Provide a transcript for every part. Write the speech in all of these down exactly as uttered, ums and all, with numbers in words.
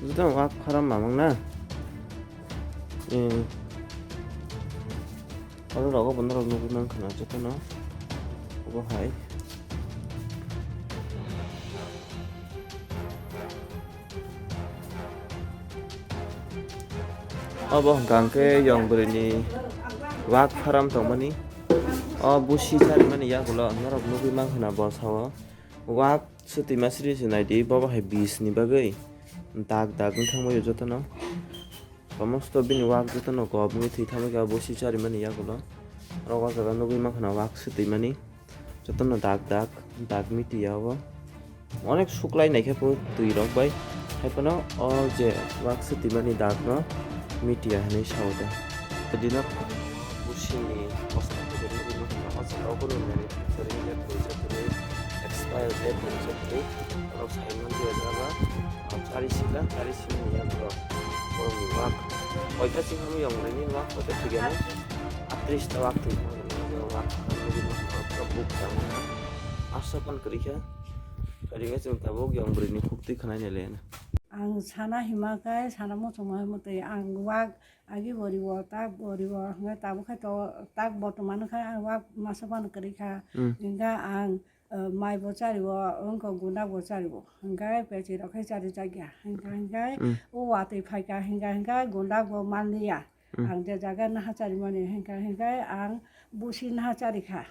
Jotono wak pharam mamang na. Eh. Oro rogo bo norok nugwi mankha na jotono. Obo hai. Obo hwnkha hwnkhe yong bwrwini wak pharam tongmani. O busi charimani yagulo norok nugwi mankha na bwsao. Wak swtwi ma sri se naidi, bobo hai bis ni bagwi dak dak wng thangbaio jotono. Somosto bini wak jotono gobni thwi thangbaikha busi charimani yagulo. Oro o jaga nugwi mankha na wak swtwi mani. Jotono dak dak, dak mitiya o. Onek suklai naikhe bo twi rok bai. Haiphano o je wak swtwi mani dak no mitiya hinwi sao da. Bwdino busini bwskango twi rok nugwi mankha na o jaga o borok manufacturing date tongsa twi, expire date tongsa twi. Borok sai manliya jaga. Chari sila, chari sila ni yago borok ni wak. Koita sing hamya yong lai ni wak, koita thik ya. Atris ta wak thik. Wak hamya ni wak, wak buk jang. Asa pan kwrwi kha. Ringa chwng tabuk yong bwrwi ni khuk twi khwnai nai le na. Ang sana hima kai, sana muchung ma himo twi ang wak agi bori wo, tak bori wo, hwnga tabuk khai to, tak bo tongmani khai ang wak masa pan kwrwi kha. Hmm. Hwnga ang eh, mai bo chari o, wngkha gunda bo chari o. Hingkhe pechirok khe chari chakya. Hingkha hingkhe Mm. o watwi phaikha, hingkha hingkhe gunda bo manliya. Mm. Ang je jaga naha charimani, hingkha hingkhe ang busi naha chari kha.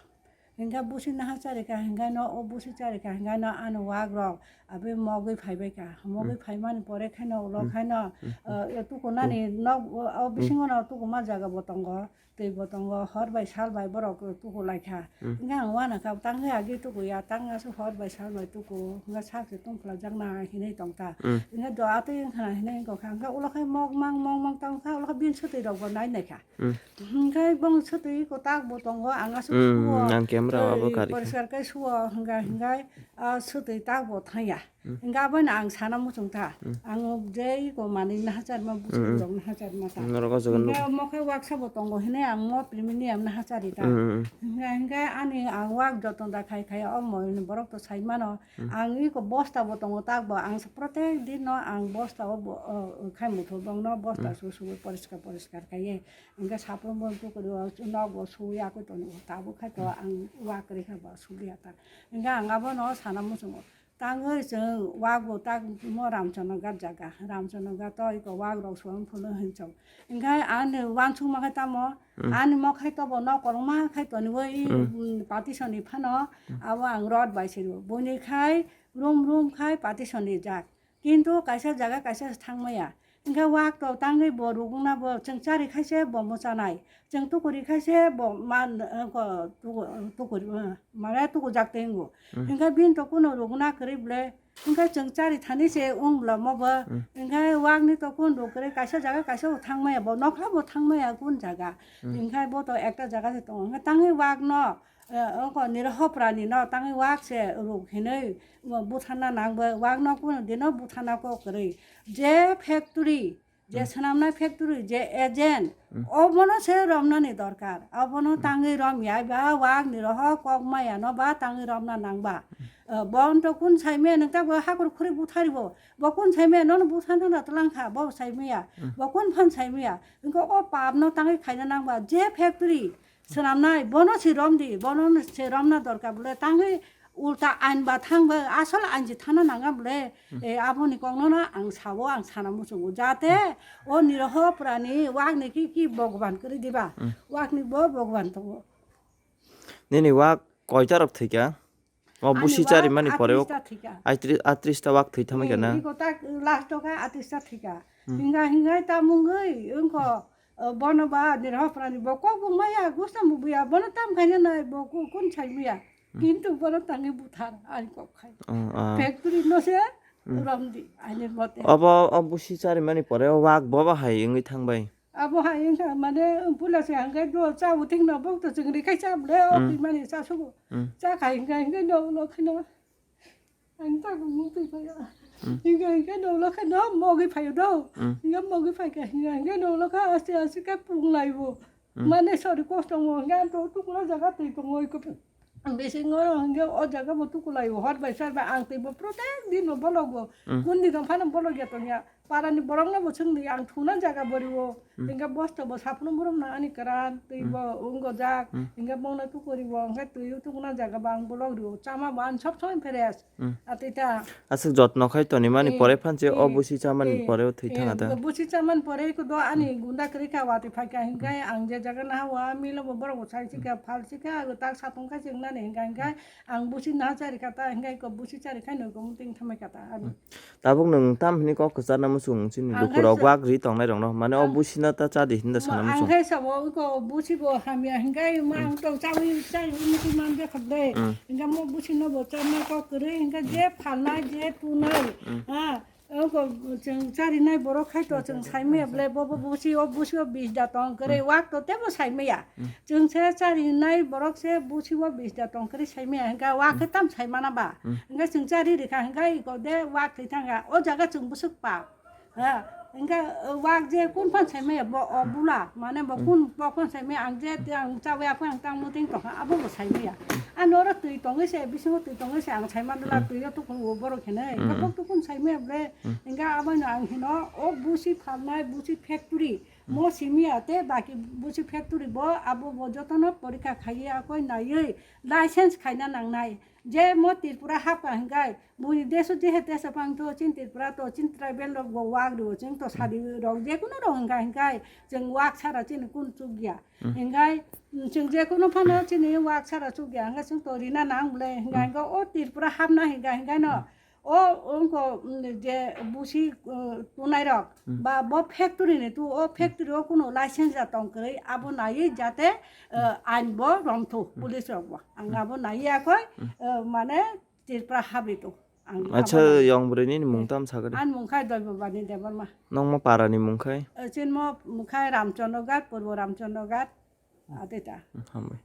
Hingkha busi naha chari kha, hingkha no o busi chari kha, hingkha no ano wak rok abe mogwi phaibai kha. Mogwi Mm. phaimani pore khaino ulo Mm. khaino, Mm. eh, tukunani nok o, o bisingo no tukuma jaga bo tongo. Twi bo tongo, hor bai sal bai borok tuku lai kha. Mm. Hingkhe ang uanakha, tang khe agi tuku ya, tang aswk hor bai sal bai tuku, hingkhe sak se tongphla jakna hinwi tong ta. Mm. Hingkhe do atwi wngkha na hinwi wngkha, hingkhe ulo khe mok mang, mok mang tong kha, ulo khe bini swtwi rok bo nai nai kha. Mm. Hingkhe bong swtwi kwtak bo tongo, ang aswk Mm, suo, ang camera abo twi kari kha. Poriskar khe suo, hingkha hingkhe, ah, swtwi tak bo thang ya. Mm. Hingke abono ang sana muchung ta. Mm. Ang je iko manwi naha charma, Mm, mm. buchung rok naha charma ta. Mm, norok o jaga Hingke nuk- omo khe waksa bo tongo hinwi ang mo premium naha chari ta. Mm, mm, mm. Hingke, hingke ani ang wak joton da khai khai o mo borok to sai mano. Mm. Ang iko bosta bo tongo tak bo ang sa protek din no ang bosta o bo, o, khai muthubong no bosta Mm. su su poriskar poriskar khai ye. Hingke sapung bo tukuri o nok bo su ya ko tongo tabuk khai to Mm. ang wak ri kha bo su ya ta. Hingke ang abono sana muchungo. Tangwi chwng wak bo tak mo Ramchanoghat jaga. Ramchanoghat o iko wak rok suang phulung hinchong. Hingkhe ani wansukma khe tamo, Hmm. ani mo khai tobo nok kwbangma khai toniwi, Hmm. mm, partition ni phano Hmm. abo ang rod bai siro. Buini khai room room khai partition rijak. Kintu kaisa jaga kaisa se thangmaya. Hingkhe wak to tangwi bo rugwngna bo chwng chari khaise bo mwchanai. Chwng tukuri khaise bo man, eh, ko, tuku-, tukuri, eh, mane tukujak tei wngo. Hmm. Hingkhe bini to kuno rugwna kwrwi ble. Hingkhe chwng chari thani se wng bla mo bo. Hmm. Hingkhe wakni to kun ruk kwrwi kaisa jaga kaisa bo thangmaya bo. Nokla bo thangmaya kun jaga. Hmm. Hingkhe bo to ekta jaga se tongo. Hingkhe tangwi wakno, eh, oko nirho prani no tangwi wak se ruk hinwi butharna nang bo. Wakno kun dino butharna kok kwrwi. Je factory, je Hmm. swnamnai factory, je agent, Hmm. obono se romnani dorkar. Obono Hmm. tangwi romya ba wak ni rohok kok maya no ba tangwi romna nang ba. Hmm. Eh, bo wngto kun saimaya nwng ta bo hakur khuri buthari bo. Bo kun saimaya nono butharna na twlang kha, bo saimaya. Hmm. Bo kun phan saimaya. Wngkha o pap no tangwi khaina nang ba. Je factory, swnamnai, bono se romdi, bono se romna dorkar bole, tangwi ulta ain ba thang ba, asol ain se thana nanga bole, Hmm. e, aboni kokno no ang sao, ang sana muchungo, jate o niroho prani wakni ki, ki Bhagwan kwrwi diba, Hmm. wakni bo Bhagwan tongo. Nini wak koita rok thwikha? O Ani busi wak charimani pore o atris ta thwikha. Atris, atris ta wak thwi thamwi kha na? Iko tak last o kha atris ta thwikha. Hmm. Hinga, hinga ta mungwi wngkho, o, bono ba nirho prani bo kok bo maya, gusta mubuya, bono tam khaina nai, bo ku-, kun sai muya. Hmm. Kintu bono tangwi buthar, ani kok khai. Oh, ah. Factory no se Hmm. romdi, ani mote. Obo, o busi charimani pore o wak bobo hai wngwi thangbai? Abo hai wngkha, mane, puila se hingke do cha uting no bok to chwngri khai cha ble, o Hmm. twi mani cha sugo. Hmm. Cha khai hingke, hingke no ulo kheno. Ang ta mung twi phaya. Hmm. Hingke, hingke no ulo kheno, mogi phayo do. Hmm. Hingke mogi phai khe, hingke, hingke no ulo kha, aste, aste khe pung laibo. Hmm. Mane, sorry, kosto mo, hingke ang to tukula jaga twi tongo, iko. Bisingo hingke o jaga bo tuku laibo, hor bai sar bai ang twi bo protek din bo bolok bo. Hmm. Kun din phano bolok ya tongya. parani borokno bo chwngdi, ang thuna jaga bo rio. Hmm. Hingke bosta bo saphno borom na ani kwran, twi Hmm. bo wngojak. Hmm. Hingke bongna tukuri bo, hingke twi tukuna jaga bo ang bolok rio. Chama bo ani sob somoi fresh. Hmm. Atita. Aswk jotno khai toni mani Eh, pore phan je o eh, busi chamani eh, pore o thwi eh, thanga da. Busi chamani pore ko do ani Hmm. gunda kwrwi kha watwi phai kha hingke Hmm. ang je jaga naha wa milo bo borok bo sai Hmm. chika phal chika tak satung khai chwng nani hingka hingke Hmm. ang busi naha chari kha ta hingke ko busi chari khai no ko muting thamai kha ta ani. Hmm. Tabuk nwng tam hwnwi kok kwcharna muchung chini Ang lukurok khai sa- wak ri tongnairokno, mane o ang- busino ta chadi hinwi da sana Ang muchung. Khai sabo iko busi bo hamya hingkai ma Hmm. ang tong chawi chawi muti man je khak de. Hmm. Hingka mo busi no bo charna kok kwrwi hingka je phalnai je tunai. Hmm. Ha, oko chwng charinai borok khai to chwng saimaya ble bo bo busi o busi o bis da tong kwrwi Hmm. wak to tebo saimaya. Hmm. Chwng se charinai borok se busi o bis da tong kwrwi saimaya hingka wak khe tam saimana ba. Hmm. Hingke chwng chari rikha hingke iko de wak thwi thangkha. O jaga chwng bwswk pap. Ha, hingke, uh, wak je kun phan saimaya bo, o bula, mane bo Hmm. kun bo phan saimaya ang je te ang chawi aphang tang muting tongkha, abo bo saimaya. Ano oro twi tongwi se, bisingo twi tongwi se ang saimandwla Hmm. twi o tukun o borok hinwi. Hingke Hmm. bok tukun saimaya bre, Hmm. hingke abono ang hino, o busi phalnai, busi factory, Hmm. mo simiya te baki busi factory bo, abo bo jotono porikha khaiwi akoi naiwi license khaina nangnai. Je mo Tripura hapkha hingkai, boni deso je he deso phang to, chin Tripura to, chin tribal rok bo wak rio, chwng to Hmm. sadi rok, je kuno rok hingka hingkai, chwng wak sara chini kun chukya. Hmm. Hingkai, chwng je kuno phano chini wak sara chukya, hingka chwng to rina nang bole, hingka Hmm. hingka o Tripura hapna hingka hingkai no. Hmm. O, ongko, mm, je busi, uh, tunai rok, Hmm. ba bo factory ni tu, o Hmm. factory o kuno license ya tong kwrwi, abo naiwi jate, uh, ain bo romthu, Hmm. police rok bo. Ang Hmm. abo naiwi akoi, Hmm. uh, mane Tripura habri tu. Ang Acha, abo nai- yong bwrwi nini mung tam sakadi? Ani mung khai Doibabani Debbarma. Nongma para ni mung khai? Uh, chinmo mung khai Ramchandra Ghat, Purbo Ramchandra Ghat, Hmm. Atita. Hmm, hambai.